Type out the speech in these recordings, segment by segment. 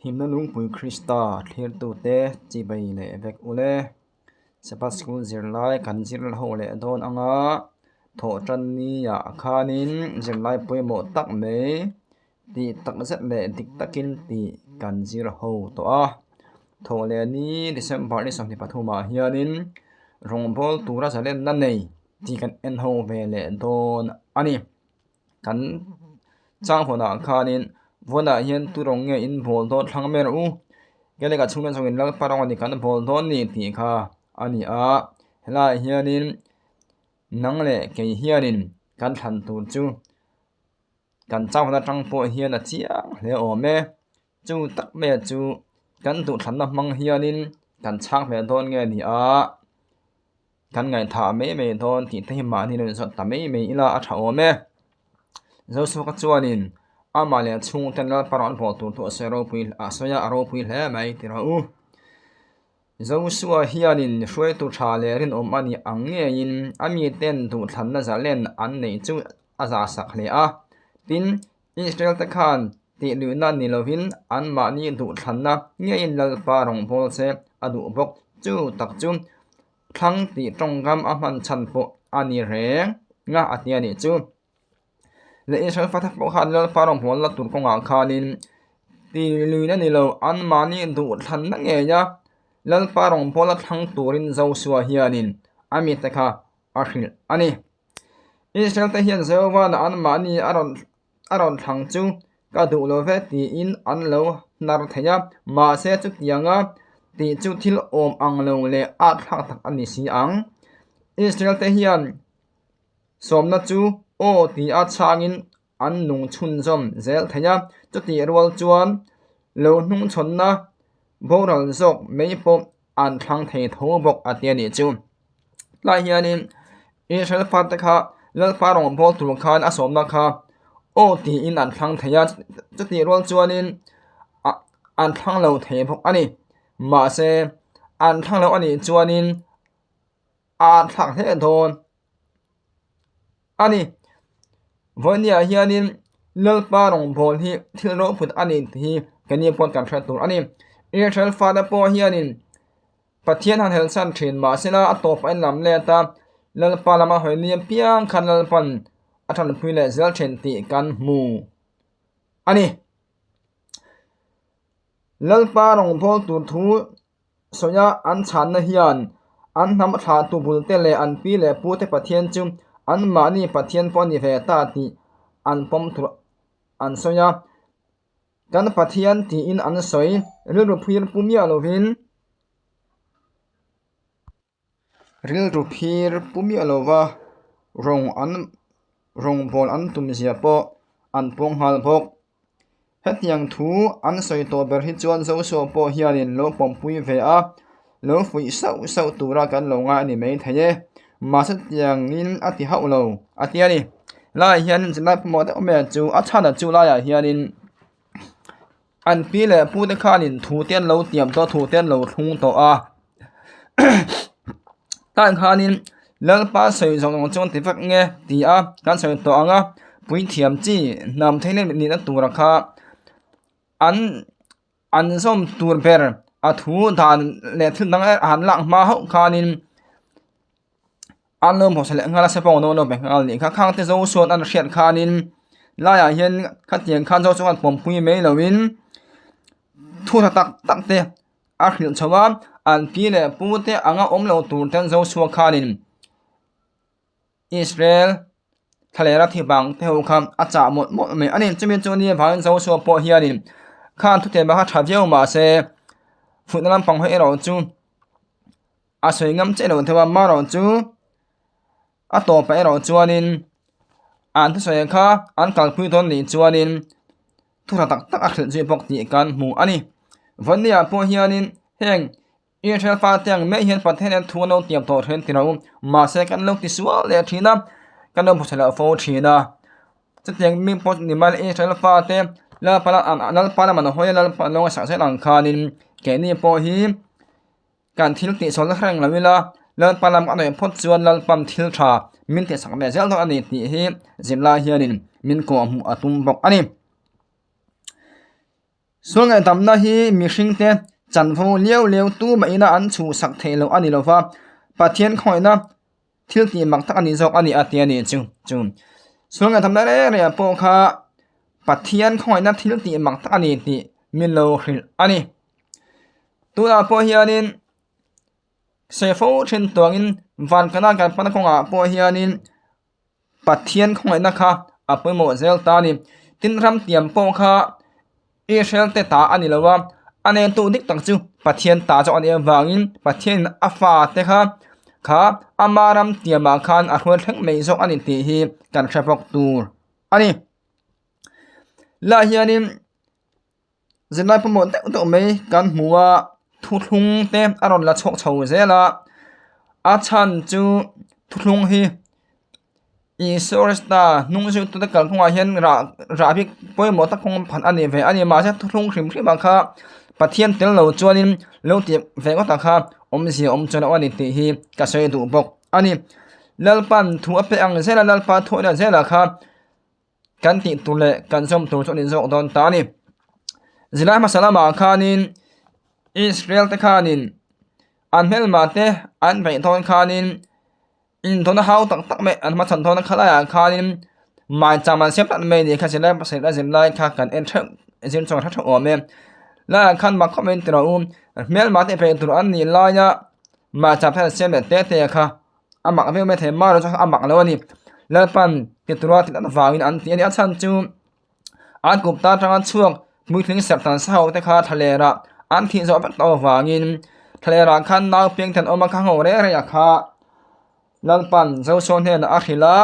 Himna lungpui Krista thlirtute chibai leh vek ule. Sabbath School zirlai kan zir ho leh dawn anga thawhtan niah khanin zirlai pawimawh tak mai tih takzet leh dik takin tih kan zir ho tawh a. Thawh leh ni December ni 23 ah hianin rawngbâwl tura zalenna nei tih kan en ho ve leh dawn a ni. Kan chang hawnah khanin vawnah hian tu rawng nge in bawl dawn thlang ber u kele ka chhungte zawngin lalpa rawng a ni kan bawl dawn ni tih kha a ni a helaiah hianin nang leh kei hianin kan thlan tur chu kan chang hawn atang pawh hian a chiang hle awm e chu tak mai chu kan duhthlanna hmang hianin kan chhang ve dawn nge ni a. Kan ngaihthah mai mai dawn tih te hi mahni lo inzawt ta mai mai ila a tha awm e. Zosuaka chuanin amah leh a chhungten Lalpa rawn bawh tur thu a sawi ropui a sawi a, a ropui hle mai ti rawh u. Zosua hianin hruaitu tha leh rinawm a nih ang ngeiin a miten duhthlanna zalen an neih chu a zah sak hle a. Tin, Israel te khan tih luihna ni lovin anmahni duhthlanna ngeiin Lalpa rawngbâwl che a duh bawk. Chu tak chu Thlang tih tawngkam a hman chhan pawh a ni reng nga a ti a nih chu. Leh Israel fate pawh khan Lalpa rawngbâwl la tur kawngah khanin tih luihna ni lo anmahni duhthlanna ngeia Lalpa rawngbâwl a thlang turin Joshua hianin a mite kha a hrilh a ni. Israel te hian Jehovah anmahni a rawn a rawn thlang chu ka duh lo ve tiin an lo hnar thei a, mahse chutianga tih chu thil awm ang lo leh at thlak tak a ni si ang. Israel te hian sawmna chu aw tia chhangin an nung chhunzawm zel thei a, chutih rual chuan lo hnungchhawnna boral zawk mai pawh an thlang thei tho bawk a ti a nih chu. Tlai hianin Israel fate kha Lalpa rawngbâwl tur khan a sawmna kha aw tiin an thlang thei a, chutih rual chuanin an thlang lo thei bawk a ni. Mahse, an thlang lo a nih chuanin a thlak hle dawn a ni. Vawinia hianin Lalpa rawngbâwl hi thil ropui a ni tih hi keini pawh kan hre tur a ni. Israel fate pawh hianin Pathian han helhsan thin mahsela a tawp a inlam let a, Lalpa lama hawi ni apiang khan Lalpa'n a tanpui leh zel thin tih kan hmu a ni. Lalpa rawngbâwl tur thu sawia an chhanna hian an hnam thlahtu bulte leh an pi leh pute Pathian chu anmahni Pathian pawh a ni ve ta tih an pawm tur an sawi a. Kan Pathian tiin an sawi rilru phir pu miah lovin rilru phir pu miah lova rawng an rawngbâwl an tum zia pawh an pawng nghal bawk. Hetiang thu an sawi tawh ber hi chuan Joshua pawh hianin lo pawmpui ve a, lo fuih sauh sauh tura kan lo ngai a ni maithei e. Mahse tiangin a ti hauh lo a ti a ni. Laiah hianin zirlai pawimawh deuh mai chu a chhan a chu laiah hianin an pi leh pu te khanin thu te an lo tiam tawh a thu te an lo thlung tawh a tah khanin Lalpa sawi zawng zawng chuan ti vek nge ti a kan sawi tawh ang a puithiam chi hnam theih leh nihna tura kha an an zawm tur ber a thu dan leh thil dang han lak hma hauh khanin an lo hmuh leh nghal a sepawng an lo be nghal a nih kha khang te zo sawn an hriat khanin laiah hian khatiang khan zo chuan an pawmpui mai lovin thu tha tak tak te a hrilh chho a an pi leh pu te anga awm lo tur ten zo chhuak khanin Israel thlalera thi vang te ho kha a chah mawlh mawlh mai a ni. Chumi chu ni avangin Joshua pawh hianin khan thuthleng kha tha viau mahse fuihna lampang hawi erawh chu a sawi ngam chiah lo theuh a amaherawh chu a tawpah erawh chuanin an thusawi kha an kalpui dawn nih chuanin thu tha tak tak a hrilh zui bawk tih kan hmu a ni. Vawinia pawh hianin heng Israel fate ang mai hian Pathian hian thu an lo tiam tawh thin ti lo mahse kan lo ti sual leh thin a kan lo hmu thei loh fo thin a chutiang mi pawh ni mai Israel fate Lalpa Lalpa lam an hawi a Lalpa an lo ngaihsak zel ang khanin keini pawh hi kan thil tih sual na reng lo ila Lalpa lam a nawih phawt chuan Lalpa'n thil tha min tihsak ve zel dawn a ni tih hi zirlai hianin min kawhhmuh a tum bawk a ni. Sual ngaihdamna hi mihringte chanvo liau liau tu mahina an chhuhsak theih loh a ni lo va, Pathian khawngaihna thil tih mak tak a ni zawk a ni a ti a nih chu. Chu sual ngaihdamna reng rengah pawh kha Pathian khawngaihna thil tih mak tak a ni tih min lo hrilh a ni. Tunah pawh hianin sawi fo thin tuangin van kana kan hmana kawngah pawh hianin Pathian khawngaihna kha a pawimawh zel ta a ni. Tin ram tiam pawh kha Israel te ta a ni lo a, a neitu dik tak chu Pathian ta zawk a nih avangin Pathianin a fate kha kha ama ram tiamah khan a hruai thleng mai zawk a ni tih hi kan hre bawk tur a ni. Lah hianin Zirlai pawimawh deuh deuh mai kan hmu a, thuthlung te a rawn la chhuak chho zel a, a chhan chu thuthlung hi Isua Krista hnung zirtute kalphungah hian rah rah bik pawimawh tak kawng phan a ni ve a ni mahse thuthlung hrim hrim ah kha Pathian tel lo chuanin lo tih ve ngawt ang kha awmzia awm chuan a ni tih hi ka sawi duh bawk a ni. Lalpa'n thu a pe ang zel a Lalpa thuawihna zelah kha. Kan tih tur leh kan zawm tur chu a ni zawk dawn ta a ni. Zilai hmasa lamah khanin Israel te khanin an hmelma te an beih dawn khanin indawhna hau tak tak mai an hmachhawn dawn a khalaiah khanin maicham an siam tlat mai a ni kha zirlai pasarih a zirlai kha kan en theuh zir chuan hre theuh awm e. Laiah khan mak khawp mai an ti rawh u hmelma te beih tur an nih laia maicham te an siam leh te te kha. A mak viau mai thei mar chu a mak lo a ni. Lalpan ti tura tih an vangin an ti a ni. A chhan chu an kum tan atanga chhuak puitling serh tan sa ho te kha thlalerah an thih zawh vek tawh avangin thlalerah khan nau piang te an awm a kha ho reng reng ah kha Lalpan Joshua hnenah a hrilh a,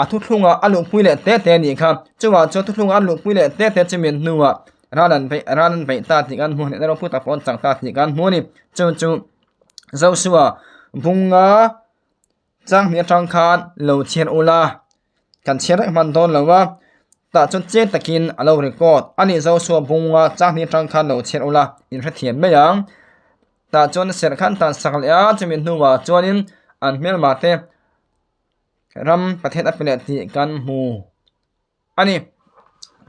a thuthlungah a luhpui leh te te a nih kha. Chuvang chuan thuthlungah a luhpui leh te te chu min hnuah ral an beih ral an beih ta tih kan hmu a hnehna ropui tak pawh an chang ta tih kan hmu a ni. Chu chu. Joshua bunga changhnih atang khan lo chhiar ula kan chhiar reng hman dawn lo a tah chuan chiang takin a lo record a ni Joshua bunga changhnih atang khan lo chhiar ula in hrethiam mai ang tah chuan serh khan tan sak leh a chumi hnuah chuanin an hmelma te ram Pathian a pe leh tih kan hmu. A ni.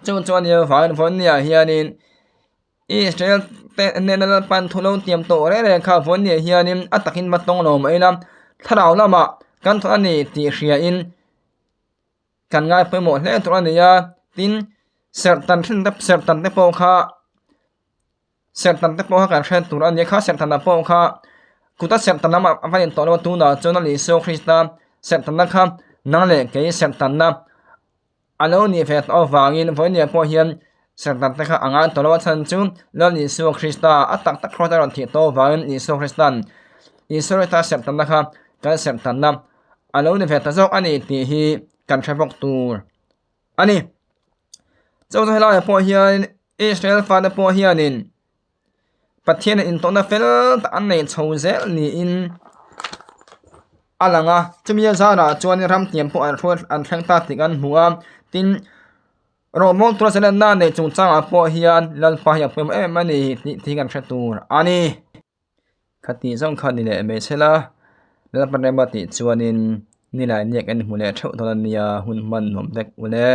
Chung chuan Jehovah vawnniah hianin Israel te hnena Lalpan thu lo tiam tawh reng reng kha vawnniah hianin a takin va tawng lo mai ila, thlarau lamah kan thawh a ni tih hriain kan ngai pawimawh hle tur a ni a, tin serhtan hrin te serhtan te pawh kha Serhtan te pawh kha kan hriat tur a ni a, kha serhtanah pawh kha kuta serhtan lamah a va intawh lo a, tunah chuan a Isua Krista serhtanna kha nang leh kei serhtanna a lo nih ve tawh avangin vawinia pawh hian serhtan te kha a ngai tawh lo a chhan chu Lal Isua Krista a tak tak hruaita a rawn thih tawh avangin Isua Krista'n Isua Krista serhtanna kha kan serhtanna a lo ni ve ta zawk a ni tih hi kan hre bawk tur a ni. Chu chu helaiah pawh hian Israel fate pawh hianin Pathianin intawhna fel tak an nei chho zel niin a lang a chumi a zarah chuan ram hniam pawh an hruai an thleng ta tih kan hmu a tin rawhbawl tura zalenna neih chungchangah pawh hian Lalpa hi a pawimawh em em a ni tih hi kan hre tur a ni. Khatih zawng kha ni leh mai se la Lalpa rema tih chuanin nilai niak en hmu leh theuh dawn a nia hun hman nuam vek ule.